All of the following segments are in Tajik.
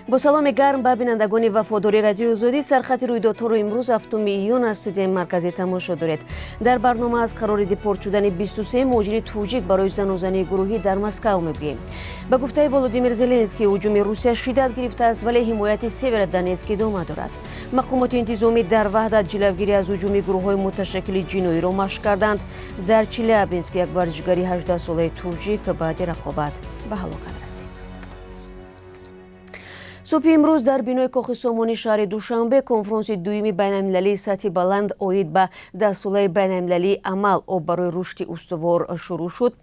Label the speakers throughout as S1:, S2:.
S1: Бо саломи гарм ба бинандагони вафодори Радиои Озодӣ. Сархати рӯйдодҳоро имрӯз, 7 июн, аз студияи марказӣ тамошо доред. Дар барнома аз қарори депорт шудани 23 муҳоҷири тоҷик барои занозании гурӯҳӣ дар Москав мегӯем. Ба гуфтаи Володимир Зеленский, ҳуҷуми Русия шиддат гирифтааст, вале ҳимояти Северодонецк идома дорад. Мақомоти интизомӣ дар Ваҳдат ҷилавгирӣ аз ҳуҷуми гурӯҳҳои муташаккили ҷиноиро машқ карданд. Дар Челябинск як варзишгари 18-солаи тоҷик баъди рақобат ба ҳалокат расид. Субҳи имрӯз дар бинои Кохи Сомони шаҳри Душанбе конфронси дуюми байналмилалии сатҳи баланд оид ба Даҳсолаи байналмилалии амал «Об барои рушди устувор» шурӯъ шуд.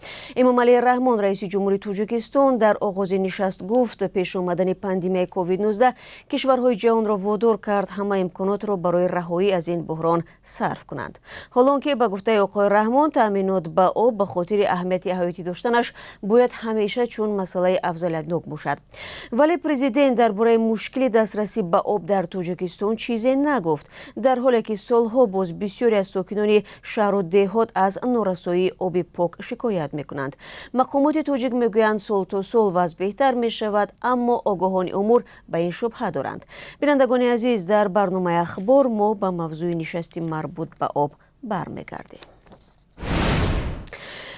S1: Эмомалӣ Раҳмон, раиси ҷумҳури Тоҷикистон, дар оғози нишаст гуфт, пеш омадани пандемияи COVID-19 кишварҳои ҷаҳонро водор кард ҳама имконотро барои раҳоӣ аз ин буҳрон сарф кунанд. Ҳоло ки, ба гуфтаи оқои Раҳмон, таъминот ба об ба хотири аҳамияти ҳаётӣ доштанаш бояд ҳамеша чун масъалаи афзалиятнок бошад. Вале президент дар бораи мушкили дастрасӣ ба об дар Тоҷикистон чизе нагуфт, дар ҳоле ки солҳо боз бисёре аз сокинони шаҳру деҳот аз норасоии оби пок шикоят мекунанд. Мақомоти тоҷик мегӯянд, сол то сол вазъ беҳтар мешавад, аммо огоҳони умур ба ин шубҳа доранд. Бинандагони азиз, дар барномаи «Ахбор» мо ба мавзӯи нишасти марбут ба об бармегардем.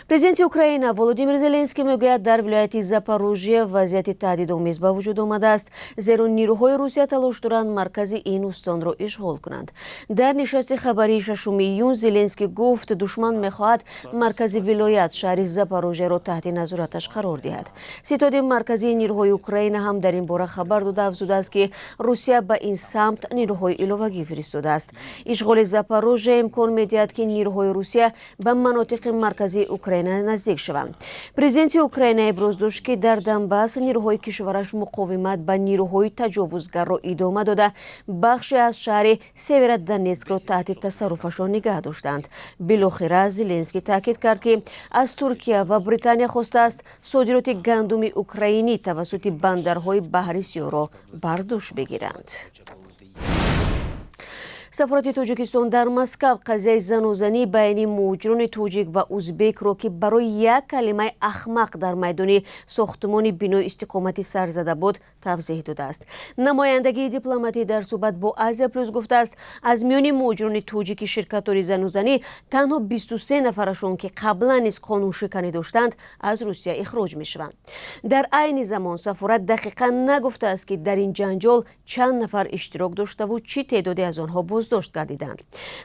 S1: Президенти Украина Володимир Зеленский мегӯяд, дар вилояти Запорожье вазъияти таҳдидомез ба вуҷуд омадааст, зеро нирӯҳои Русия талош доранд маркази ин устонро ишғол кунанд. Дар нишасти хабарии 6 июн Зеленский гуфт, душман мехоҳад маркази вилоят, шаҳри Запорожьеро таҳти назораташ қарор диҳад. Ситоди марказии нирӯҳои Украина ҳам дар ин бора хабар дода, афзудааст, ки Русия ба ин самт нирӯҳои иловагӣ фиристодааст. Ишғоли Запорожье имкон медиҳад, ки нирӯҳои Русия ба манотиқи марказии Украина наздик шаванд. Президенти Украина иброз дошт, ки дар Донбасс нирӯҳои кишвараш муқовимат ба нирӯҳои таҷовузгарро идома дода, бахше аз шаҳри Северодонецкро таҳти тасарруфашон нигаҳ доштанд. Билохира Зеленский таъкид кард, ки аз Туркия ва Британия хостааст содироти гандуми украинӣ тавассути бандарҳои Баҳри Сиёҳро бар дӯш бигиранд. Сафорати Тоҷикистон дар Москав қазияи занозанӣ байни муҳоҷирони тоҷик ва узбекро, ки барои як калимаи «ахмақ» дар майдони сохтмони бинои истиқоматӣ сар зада буд, тавзеҳ додааст. Намояндагии дипломатӣ дар суҳбат бо Азия Плюс гуфтааст, аз миёни муҳоҷирони тоҷики ширкатдори занозанӣ танҳо 23 нафарашон, ки қаблан низ қонуншиканӣ доштанд, аз Русия ихроҷ мешаванд. Дар айни замон сафорат дақиқан нагуфтааст, ки дар ин ҷанҷол чанд нафар иштирок доштаву чӣ теъдоде аз онҳо боздошт гардиданд.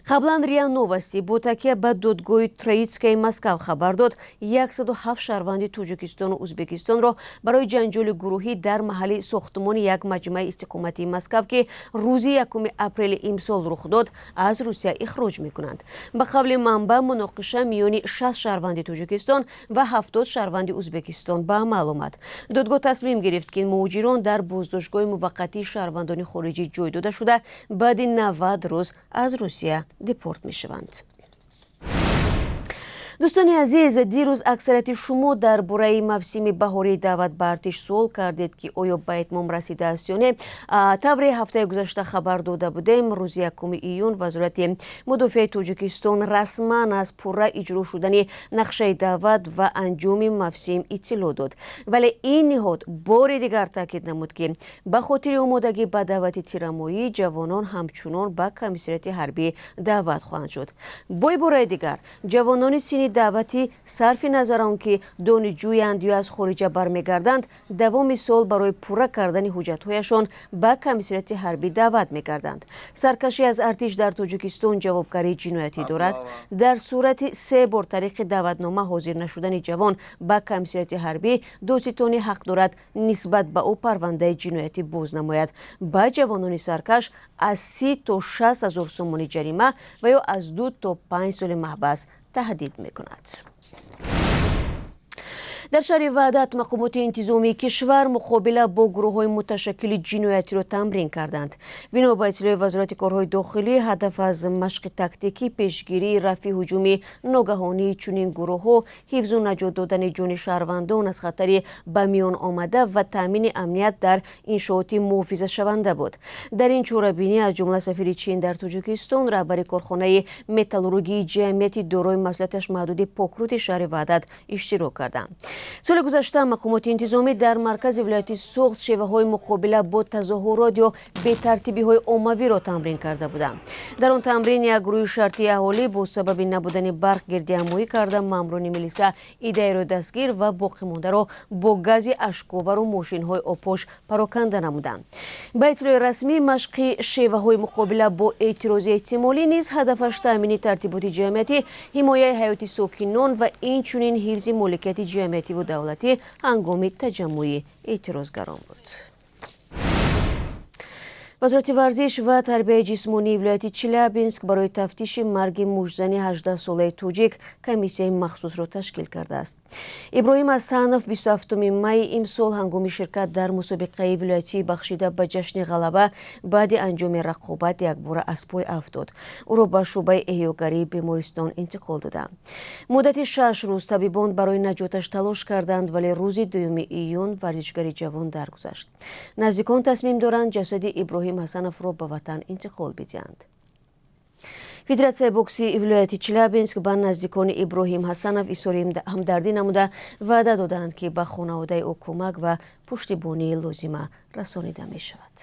S1: Қаблан РИА Новости бо такя ба додгоҳи Троитскаи Москав хабар дод, 107 шаҳрванди Тоҷикистону Узбекистонро барои ҷанҷоли гурӯҳӣ дар маҳалли сохтмони як маҷмӯаи истиқоматии Москав, ки рӯзи 1 апрели имсол рух дод, аз Русия ихроҷ мекунанд. Ба қавли манбаъ, муноқиша миёни 60 шаҳрванди Тоҷикистон ва 70 шаҳрванди Узбекистон ба амал омад. Додгоҳ тасмим гирифт, ки муҳоҷирон дар боздоштгоҳи муваққатии шаҳрвандони хориҷӣ ҷой дода шуда, баъди 90 рӯз аз Русия депорт мешаванд. Дӯстони азиз, дирӯз аксарияти шумо дар бораи мавсими баҳории даъват ба артиш суол кардед, ки оё ба итмом расидааст ё не. Тавре ҳафтаи гузашта хабар дода будем, рӯзи 1 июн Вазорати мудофиаи Тоҷикистон расман аз пурра иҷро шудани нақшаи даъват ва анҷоми мавсим иттилоъ дод. Вале ин ниҳод бори дигар таъкид намуд, ки ба хотири омодагӣ ба даъвати тирамоҳӣ ҷавонон ҳамчунон ба комиссариати ҳарбӣ даъват хоҳанд шуд. Бо ибораи дигар, ҷавонони синни даъватӣ, сарфи назар он ки донишҷӯянд ё аз хориҷа бармегарданд, давоми сол барои пурра кардани ҳуҷҷатҳояшон ба комиссариати ҳарбӣ даъват мегарданд. Саркашӣ аз артиш дар Тоҷикистон ҷавобгарии ҷиноятӣ дорад. Дар сурати се бор тариқи даъватнома ҳозир нашудани ҷавон ба комиссариати ҳарбӣ, додситонӣ ҳақ дорад нисбат ба ӯ парвандаи ҷиноятӣ боз намояд. Ба ҷавонони саркаш аз 30 то 60 ҳазор сомонӣ ҷарима ва ё аз 2 то 5 соли маҳбас таҳдид мекунад. Дар шаҳри Ваҳдат мақомоти интизомии кишвар муқобила бо гурӯҳҳои муташаккили ҷиноятиро тамрин карданд. Бино ба иттилои Вазорати корҳои дохилӣ, ҳадаф аз машқи тактикӣ пешгирии рафъи ҳуҷуми ногаҳонии чунин гурӯҳҳо, ҳифзу наҷот додани ҷони шаҳрвандон аз хатари ба миён омада ва таъмини амният дар иншооти муҳофизатшаванда буд. Дар ин чорабинӣ аз ҷумла сафири Чин дар Тоҷикистон, раҳбари корхонаи металлургии ҷамъияти дорои масъулияташ маҳдуди Покрути шаҳри Ваҳдат иштирок карданд. Соли гузашта мақомоти интизомӣ дар маркази вилояти Суғд шеваҳои муқобила бо тазоҳурот ё бетартибиҳои оммавиро тамрин карда буданд. Дар он тамрин як гурӯҳи шартии аҳолӣ бо сабаби набудани барқ гирдиҳамоӣ карда, маъмурони милиса иддаеро дастгир ва боқимондаро бо гази ашковару мошинҳои обпош пароканда намуданд. Ба иттилои расмӣ, машқи шеваҳои муқобила бо эътирози эҳтимолӣ низ ҳадафаш таъмини тартиботи ҷамъиятӣ, ҳимояи ҳаёти сокинон ва инчунин ҳифзи моликияти ҷамъиятиву давлатӣ ҳангоми таҷаммуи эътирозгарон буд. Вазорати варзиш ва тарбияи ҷисмонии вилояти Челябинск барои тафтиши марги муштзани 18-солаи тоҷик комиссияи махсусро ташкил кардааст. Иброҳим Ҳасанов 27 майи имсол ҳангоми ширкат дар мусобиқаи вилоятӣ, бахшида ба ҷашни Ғалаба, баъди анҷоми рақобат якбора аз пой афтод. Ӯро ба шӯъбаи эҳёгарии бемористон интиқол доданд. Муддати 6 рӯз табибон барои наҷоташ талош карданд, вале рӯзи 2 июн варзишгари ҷавон даргузашт. Наздикон тасмим доранд ҷасади Иброҳим Ҳасановро ба ватан интиқол бидиҳанд. Федератсияи бокси вилояти Челябинск ба наздикони Иброҳим Ҳасанов изҳори ҳамдардӣ намуда, ваъда доданд, ки ба хонаводаи ӯ кӯмак ва пуштибонии лозима расонида мешавад.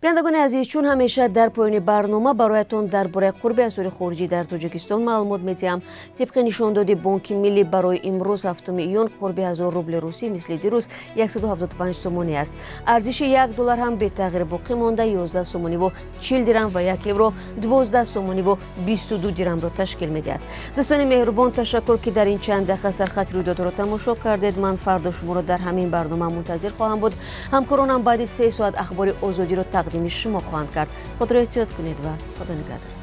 S1: Бинандагони азиз, чун ҳамеша, дар поёни барнома бароятон дар бораи қурби асъори хориҷӣ дар Тоҷикистон маълумот медиҳам. Тибқи нишондоди Бонки Миллӣ, барои имрӯз, 7 июн, қурби 1000 рубли русӣ мисли дирӯз 175 сомонӣ аст. Арзиши 1 доллар ҳам бетағйир боқӣ монда, 11 сомониву 40 дирам ва 1 евро 12 сомониву 22 дирамро ташкил медиҳад. Дӯстони меҳрубон, ташаккур, ки дар ин чанд дақиқа сархати рӯйдодро тамошо кардед. Ман фардо шуморо дар ҳамин барнома мунтазир хоҳам буд. Ҳамкоронам баъди 3 соат Ахбори Озодиро тақдими шумо хоҳанд кард. Худро эҳтиёт кунед ва Худо нигаҳдоратон.